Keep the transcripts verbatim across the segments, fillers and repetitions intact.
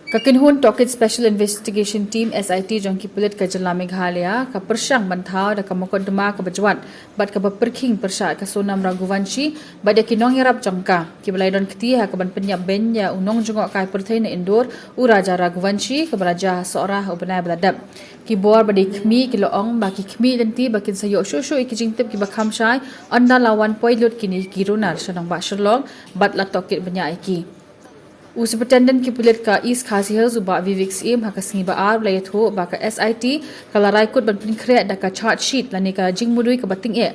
Ka kynhun tohkit Special Investigation Team, S I T, jong ki pulit ka jylla Meghalaya ka pyrshang ban thaw da ka mukotduma kaba jwat bad kaba pyrkhing pyrshah ka Sonam Raghuvanshi bad ïa ki nongïarap jong ka, kiba la ïadon kti ha kaban pynïap beiñ ïa u nongjngohkai pyrthei na Indore, u Raja Raghuvanshi, kaba la jia ha Sohra ha u bnai ba la dep. Ki bor ba dei khmih ki la ong ba ki khmih lynti ba kin sa ïoh shuh shuh ïa ki jingtip kiba kham shai ynda la wan poi lut kine ki runar sha nongbah Shillong bad la tohkit bniah ïa ki. U Superintendent ki pulit ka East Khasi Hills, u Bah Vivek Syiem, ha ka sngi Ba-ar u la ïathuh ba ka S I T ka la rai kut ban pynkhreh da ka charge sheet lane ka jingmudui kaba tyngeh.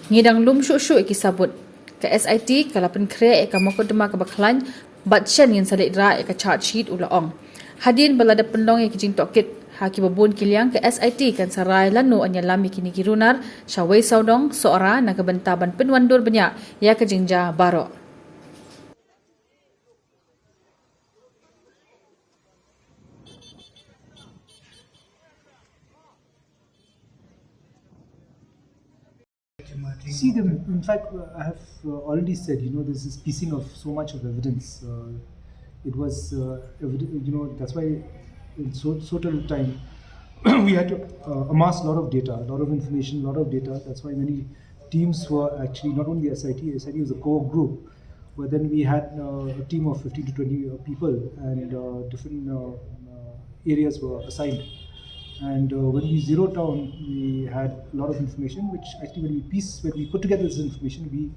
Ngi dang lum shuh shuh ïa ki sabut. Ka S I T ka la pynkhreh ïa ka mukotduma kaba khlaiñ bad shen ngin sa leit rah ïa ka charge sheet, u la ong. Hadien ba la dep pynlong ïa ki jingtohkit ha kiba bun ki liang, ka S I T kan sa rai lano ban ïalam ïa kine ki runar sha wei sawdong, Sohra, na ka bynta ban pynwandur bniah ïa ka jingjia baroh. See them. In fact, uh, I have uh, already said, you know, this is piecing of so much of evidence. Uh, it was, uh, evid- you know, that's why in so, so little time we had to uh, amass a lot of data, a lot of information, a lot of data. That's why many teams were actually, not only S I T, S I T was a core group, but then we had uh, a team of fifteen to twenty uh, people and uh, different uh, uh, areas were assigned. And uh, when we zeroed down, we had a lot of information, which actually, when we piece, when we put together this information, we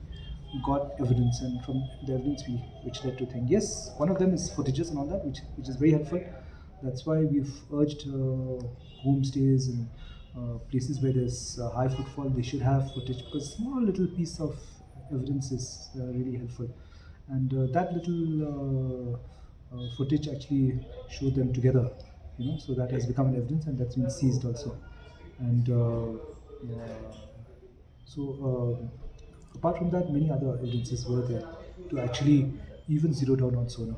got evidence, and from the evidence, we which led to things. Yes, one of them is footages and all that, which which is very helpful. That's why we've urged uh, homestays and uh, places where there's uh, high footfall, they should have footage, because small little piece of evidence is uh, really helpful. And uh, that little uh, uh, footage actually showed them together, you know, so that has become an evidence and that's been seized also. And uh, uh, so, uh, apart from that, many other evidences were there to actually even zero down on Sonam.